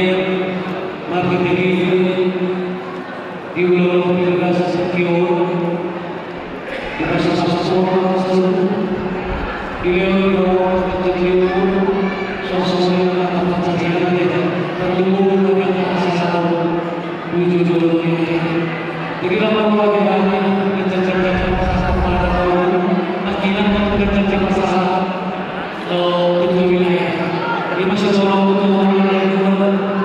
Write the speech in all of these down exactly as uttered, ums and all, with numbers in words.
Marga Deli, di ulaon pilgasa sekion, di masa-masa soal, di leon, di bawah, di leon, sosok yang akan terjadi, pertumbuhan yang sangat lucu. Jadi, kalau mau lagi, kita cerita masalah kepada orang, akhirnya kita cerita masalah, eh, ketua wilayah. Di masa soal ketua wilayah,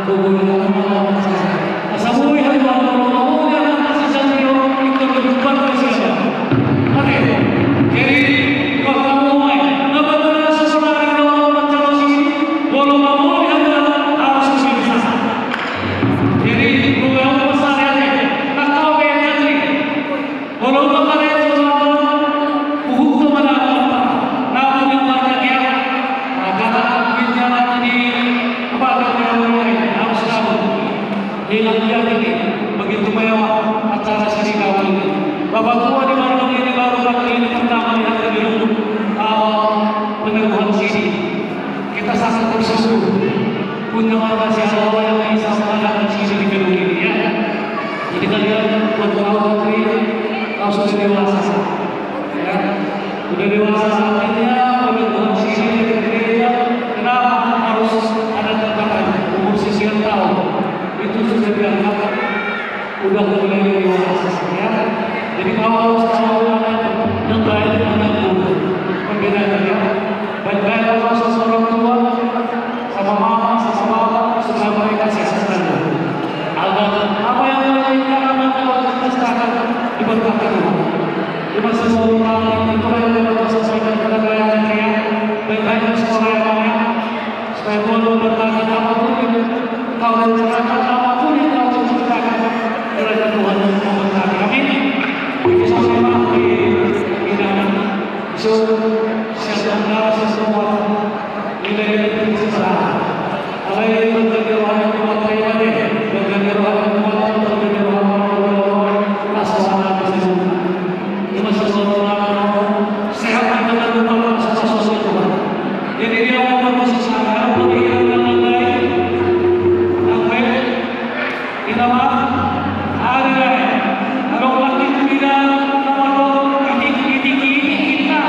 Kita sangat bersyukur punya warga siapa yang bisa mengadakan sidang di gedung ini, ya. Jadi kalian buat tahu, kau sudah dewasa, ya. Udah dewasa, artinya udah bukan sidang di gereja. Kenapa harus ada catatan umur sekian tahun? Itu sudah dianggap udah mulai dewasa, ya. Jadi kau harus tahu mana yang baik, mana yang buruk. Perbedaannya, ya. Baik-baik harus sama orang tua, sama mama, sama bapak, supaya mereka sehat selalu. Agar apa yang mereka inginkan, anak kau cita-citakan, diberkati Tuhan. Terima kasih, Tuhan, itu yang dapat saya sampaikan kepada kalian, ya. Baik-baik sekolah yang mana, supaya Tuhan memberkati apapun yang kau rencanakan, apapun yang kau cita-citakan, kiranya Tuhan memberkati. Amin. Itu sama di dalam. So, siapa yang tahu sesuatu, nilai itu bisa. Alai berganti rohani Tuhan, terima kasih. Berganti rohani Tuhan, berganti rohani Tuhan. Sehat, kita berdoa sama-sama, Tuhan. Jadi dia mau bermusik sana, pergi yang lain. Sampai kita mah ada, kalau lagi tidak, kita mah, kita, kita.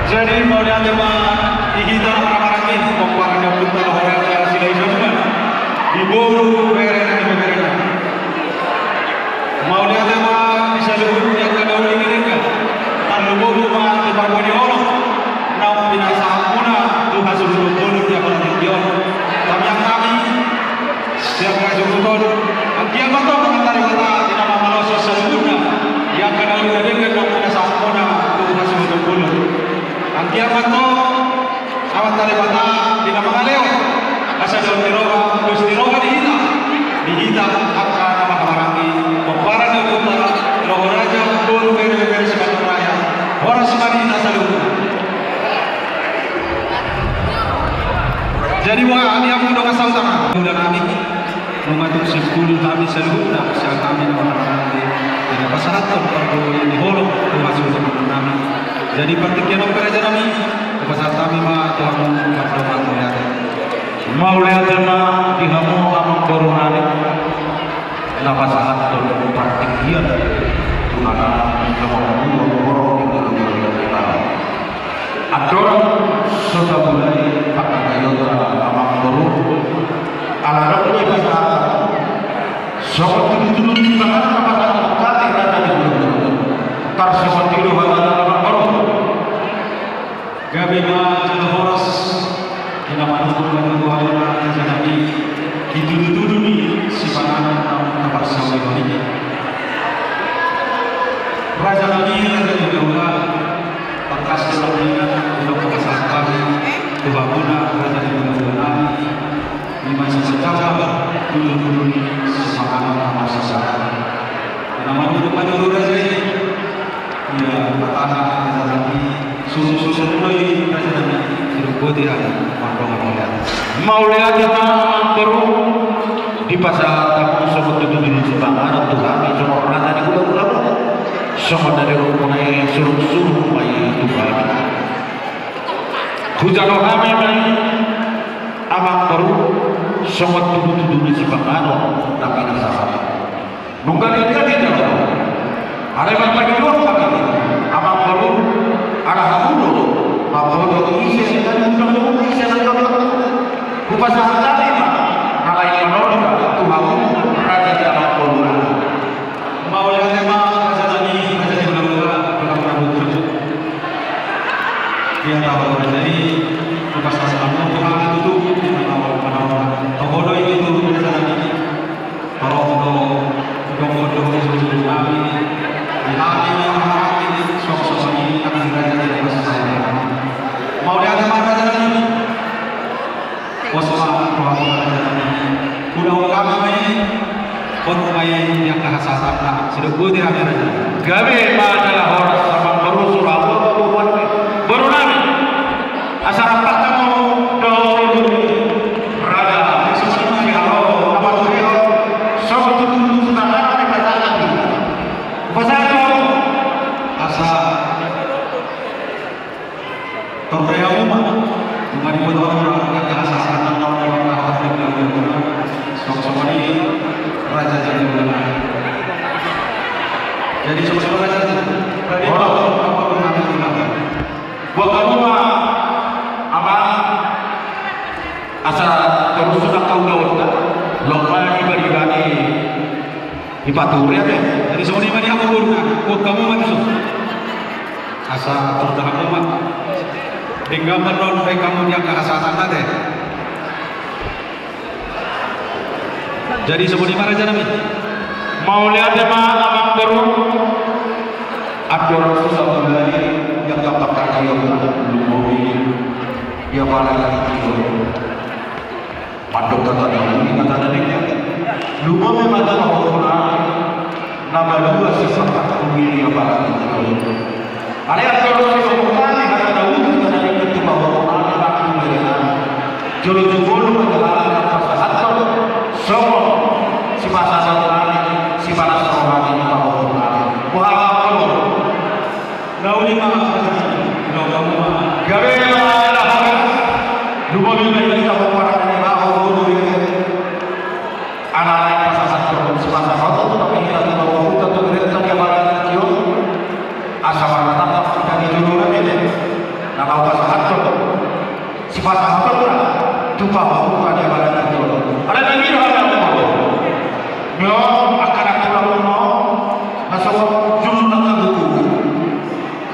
Jadi mauliate ma di hita na marhahamaranggi, pomparan ni ompunta Lohoraja Silahisabungan, di boru, bere nang di beberena. Mauliate ma di saluhut angka na uli na denggan, tarlumobi ma di parbue ni holong naung pinasahatmuna tu hasuhuton bolon di apala tingki on. Tamiang hami sian hasuhuton, anggiat ma tong Amanta Debata di na mamaloshon saluhutna di angka na uli na denggan naung pinasahatmuna tu hasuhuton bolon. Anggiat ma tong Amanta Debata di na mangalehon asa daon ni roha, dos ni roha di hita, di hita angka na marhahamaranggi, pomparan ni ompunta Lohoraja, boru, bere, bere Sibandung Raya. Horas ma di hita saluhutna. Jadi boha, hami hamu dongan sahuta, mula nami, nunga tung simpul hami saluhutna sian hami na marhahamaranggi, jadi pasahathon parbue ni holong tu hasuhuton bolon nami. Jadi partingkian on pe raja nami, hupasahat hami ma tu hamu pardongan mauliate. Mauliate ma di hamu amangboru nami, na pasahathon partingkian tu na naeng didok hamu, amangboru, di na naeng didok hamu. Andorang so tabulai pangkataionta, amangboru, ala adong do i pasahaton songon tudutudu ni panganon na pasahathon hami raja ni hulahula. Tarsongon i do hata ni amangboru. Gabe ma jala horas di na manungkun, manungkun hami raja nami di tudutudu ni sipanganon na taparsaulihon i. Raja nami, raja ni hulahula, tangkas do ninna, didok pasahat hami tu hamuna raja ni hulahula nami, i ma sisajabal tudutudu ni sipanganon na marsasaran. Di na manungkun, manungkun raja i. Ia, hatana raja nami, surung-surung do i raja nami, sidok boti hami mardongan mauliate. Mauliate ma amangboru, dipasahat hamu songon tudutudu ni sipanganon tu hami songon raja ni hulahula, songon na nidokmuna i, surung-surung ma i tu hami. Hujalo hami ma i amangboru, songon tudutudu ni sipanganon na pinasahat. Nunga didia di jalo. Alai marpangidoan hami, amangboru, ala hamu do mamboto ise na nidok hamu, ise na nidok hamu. Hupasahat hami ma na lain manonda tu hamu raja ni amangboru. Mauliate ma raja nami, raja ni hulahula, raja ni hulahula. Ia tahu raja i, hupasahat hamu tu hami tutu, manaon toho do i tutu raja nami. Tolong do, dongkon do, di hami na marhahamaranggi, songon i nang di raja ni pasahaton. Mauliate ma raja nami. Pos ma roha raja nami. Ulaon hami ma i, hot ma i di angka hasahatanna, sidok boti hami raja. Gabe ma jala horas amangboru, sura boru nami. Boru nami. Asa rap hamu dohot raja, songon i ma di hami, na paturehon songon tudutudu ni sipanganon na pasahat. Pasahat hamu. Asa tordea hamu ma, nunga diboto hamu do angka hasahatanna, songon i raja ni hulahula. Jadi songon i ma raja. Horas. Boan hamu ma amang, asa torus angka ulaonta, loas ma i bari-bari. Dipature ate. Jadi songon i ma di hamu boru nami, boan hamu ma tuson. Asa torus hamu ma. Denggan ma on, baen hamu di angka hasahatanna ate. Jadi songon i ma raja nami. Mauliate ma amangboru. Andorang so tabulai di angka pangkataion, lumobi di apala tingki on. Mandok hata na uli, hata na denggan. Lumobi ma tu pahompu nami na malua sipasahat tu i di apala tingki on. Alai andorang so didok hami hata na uli, hata na denggan tu pahompu nami, nang tu bere nami, jolo tu ngolu ma jala hami na pasahathon songon sipasahat nami, sipanas roha nami tu pahompu nami. Boha ma amangboru? Na uli ma, na uli ma. Gabe ma jala horas. Lumobi ma i tu pahompu nami, amangboru. Ala naeng pasahathon sipasahaton tu hami, hita tu pahompu, tu berenta di apala tingki on. Asa marlatangap hita di jolo nami. Na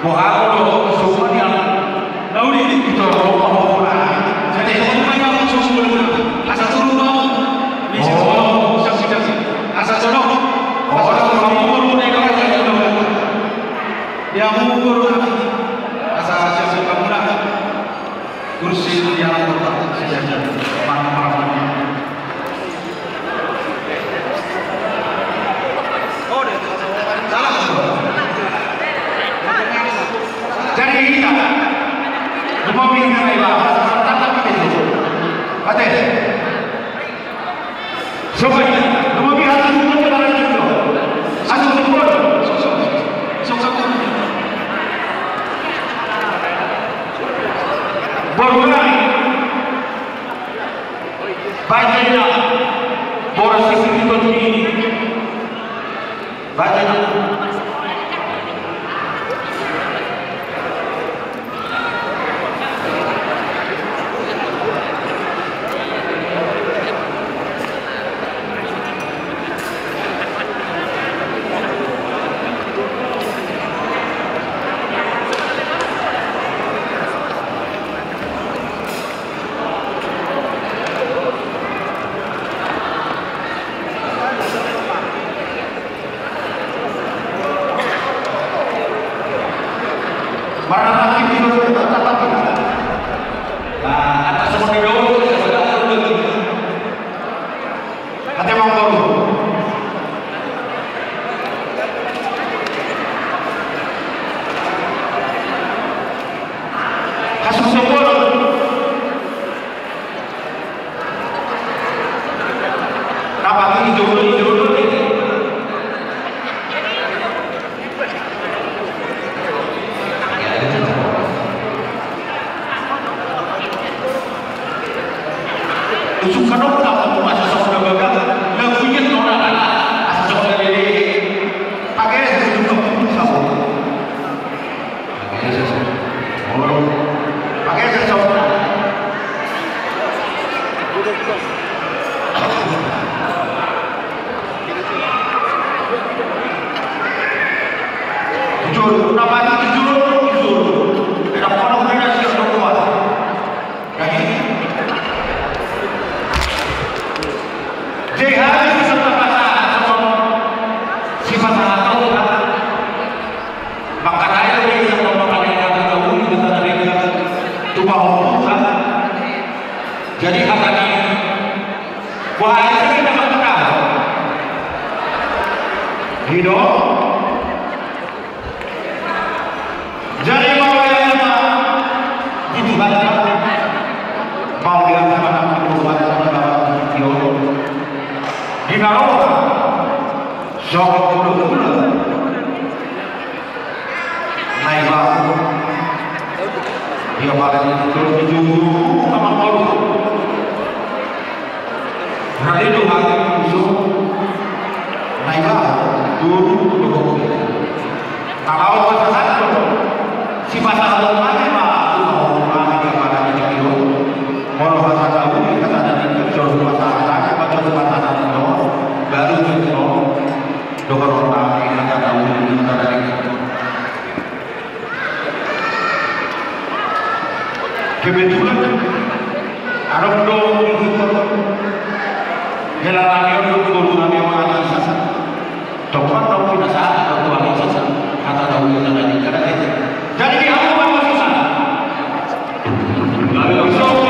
Boha do sombong ni anak. Nauli di Pitor lo mau pulang. Jadi sombong ni anak sombong. Asa turun mau. Bisa sombong. Siap, siap, siap. Asa sombong. Asa sombong. Mau pulang. Ya mau pulang. Asa siap, siap pulang. Kursi di alam kota sejajar. Mana orang. Jadi hita, lupa minta nih, Pak. Ate. Sobat, lupa minta, lupa minta, lupa minta. Asa lupa. Sok, sok, sok. Baru lagi. Baca ya. Boras sisi itu ini. Baca ya. Marhahamaranggi di luar kota, tapi, nah, atas semua dulu, saya sudah turun lagi. Ate, Amang Boru. Kasus sombong. Rapat ini jodoh, ini jodoh, ini. Usung kadok na masa songon na bagak, na huinget nona na asa songon na lele. Pakai sesungguh sabo. Pakai sesungguh. Pakai sesungguh. Jujur, na mati jujur, jujur. Enak kono hurena siap berkuat. Jadi, jadi habis sesama pasangan, sesama si pasangan tahu kan? Maka saya beri yang mau makan yang kata tahu di kata dari tumpah hukum kan? Jadi kata dia, wah, saya tidak pernah. Hidup. Jadi mauliate ma di Tuhanta, mauliate ma di Tuhanta, di na roha songon hulahula na iba. Ia pada di tujuh nama kau. Rade do hami musu na iba dulu dohot na laho pasahathon. Sipasahathon hami ma tu hami di apala ni jaki on. Molo hata na uli hata na ningkir jolo pasahat hami ma jolo pasahat on. Baru jolo dohot hami hata na uli hata na ningkir. Kebetulan adong do di hita hela nami on dohot boru nami on Alisa. Tongtong do pinasahat do tu Alisa hata na uli na ningkir. Jadi di hamu ma Alisa. Lalu langsung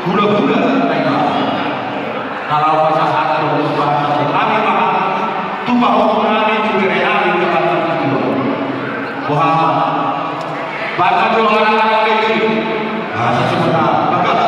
hula-hula na iba. Na laho pasahathon, pasahathon hami ma tu pahompu nami, tu bere nami, tu pahompu nami. Boha ma. Baca doa anak-anak ini. Bahasa sebentar. Baca.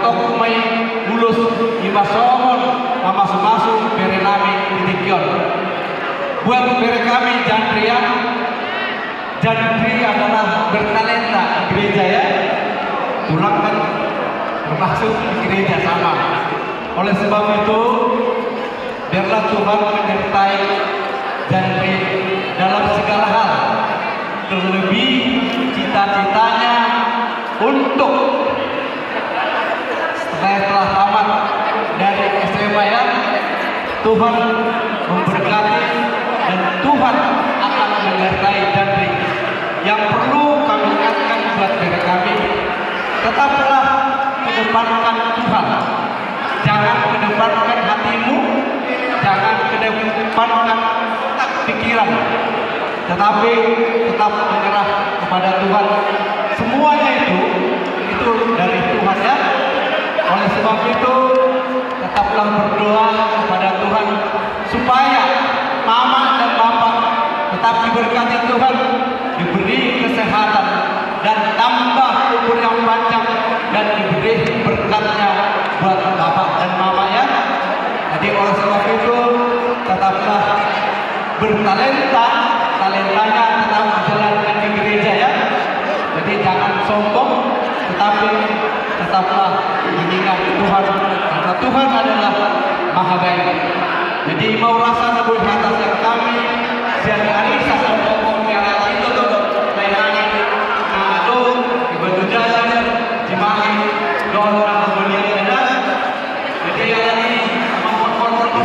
Tok mai ulos ima songon mamasumasu bere nami di tingki on. Buat bere kami Jandri ya. Jandri adalah bertalenta di gereja ya. Tulang kan termasuk di gereja sama. Oleh sebab itu, biarlah Tuhan menyertai Jandri dalam segala hal. Terlebih cita-citanya untuk setelah, setelah tamat dari S M A ya, Tuhan memberkati dan Tuhan akan menyertai Jandri. Yang perlu kami ingatkan buat diri kami, tetaplah kedepankan Tuhan. Jangan kedepankan hatimu, jangan kedepankan pikiran, tetapi tetap menyerah kepada Tuhan. Semuanya itu, itu dari Tuhan ya. Oleh sebab itu, tetaplah berdoa kepada Tuhan supaya mama dan bapak tetap diberkati Tuhan, diberi kesehatan dan tambah umur yang panjang dan diberi berkatnya buat bapak dan mama ya. Jadi oleh sebab itu tetaplah bertalenta, talentanya tetap dijalankan di gereja ya. Jadi jangan sombong, tetapi tetaplah mengingat Tuhan, karena Tuhan adalah maha baik. Jadi ima urasa na boi hata sian hami, sian ari sasongkop ni halak ito do, lain ari, na do, di Batu Jajar, di Mahi, dohot na mauliate na. Jadi halak i, amang pangkorhon.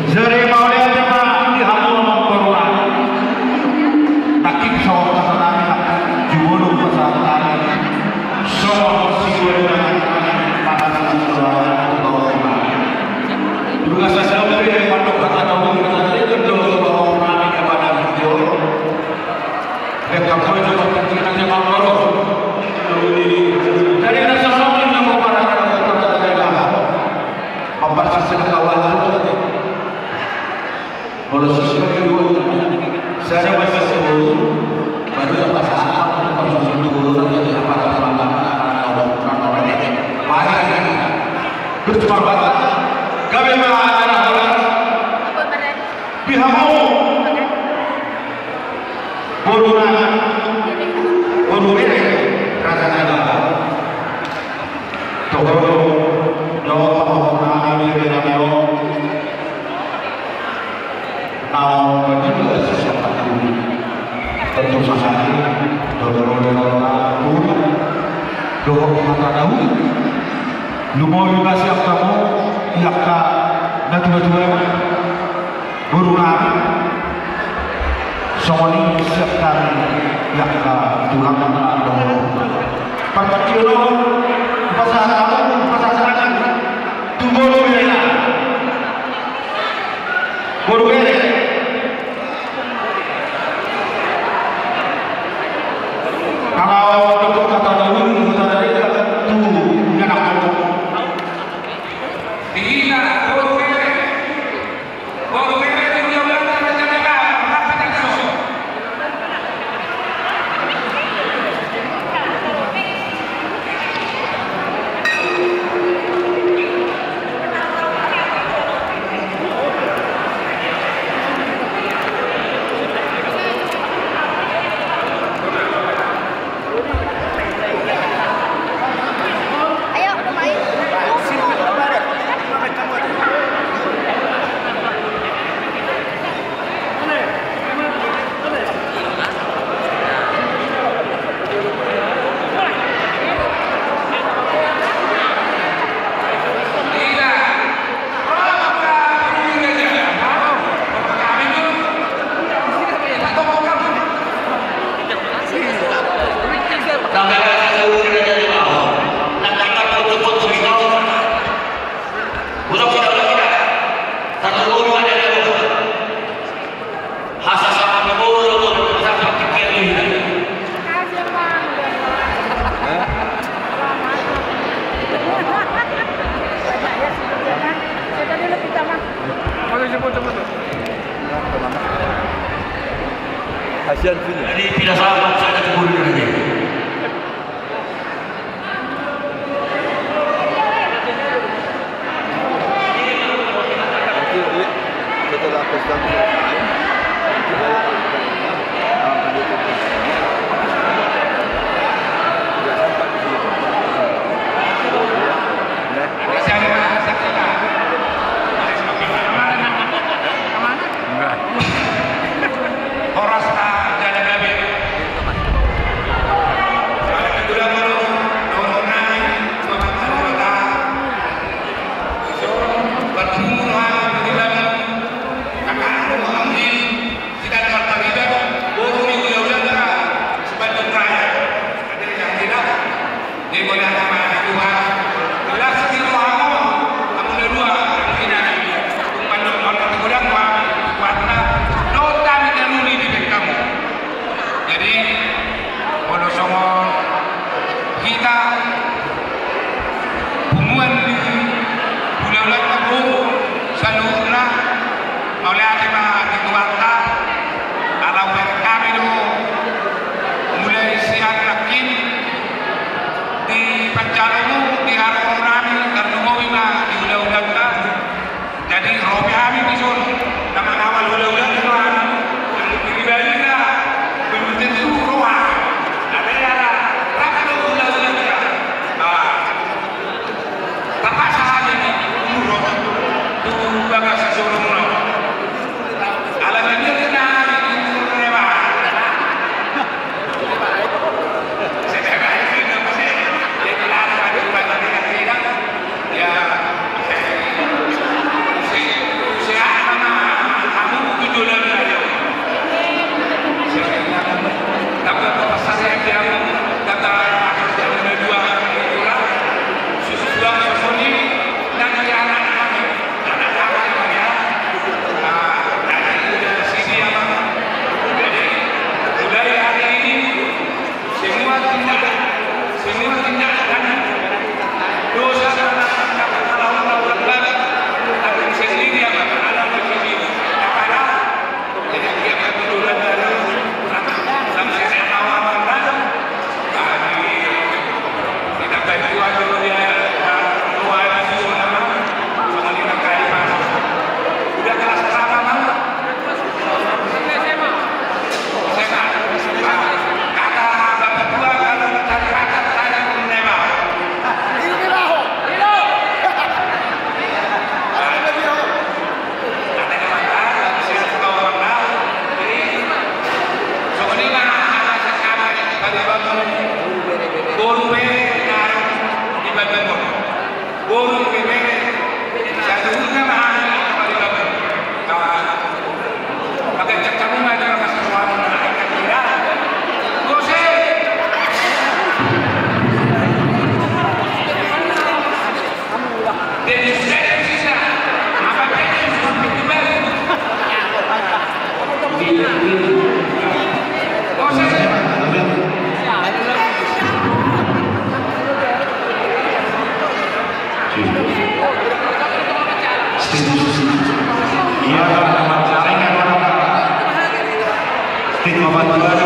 Jadi mauliate ma di hamu amang boru nami. Nangkin songon hata nami, jumolo pasahat hami songon siboan ni hata nami, pasahat hami tu boru nami. Dung saonari pe mandok hata na uli, hata na uli do tu boru nami, kepada beliau. Jadi na songon i na mauliate ma. Molo sisip kedua, sada masuk ke bulu, baru dapat saham, dapat saham dulu, nanti dapat apa-apa, apa-apa, apa-apa. Baik. Berjumpa, Pak. Kami mengadakan di hamu. Boru nami, boru bere, raja nami. Toho, toho, boru nami, bere nami, o. Naung mangido sisiap ni hami. Tentu saja, dohot roha ni roha, dohot hata na uli. Lumobi ma sian hamu, angka na tua-tua. Boru nami, songon i sian hami, angka tulang na dohot. Partingkian on, pasahat, pasahat tu boru bere. Boru bere. Kalau untuk kata dahulu, kata dari tu, ya nak. Dihina boru bere. Kasihan punya. Jadi tidak salah saya kata guru lagi. Nanti, Dik, setelah pesan selesai, nanti saya akan menutup. Jangan sampai di sini. Ya. Horas na jala gabe. Ia, ia, ia.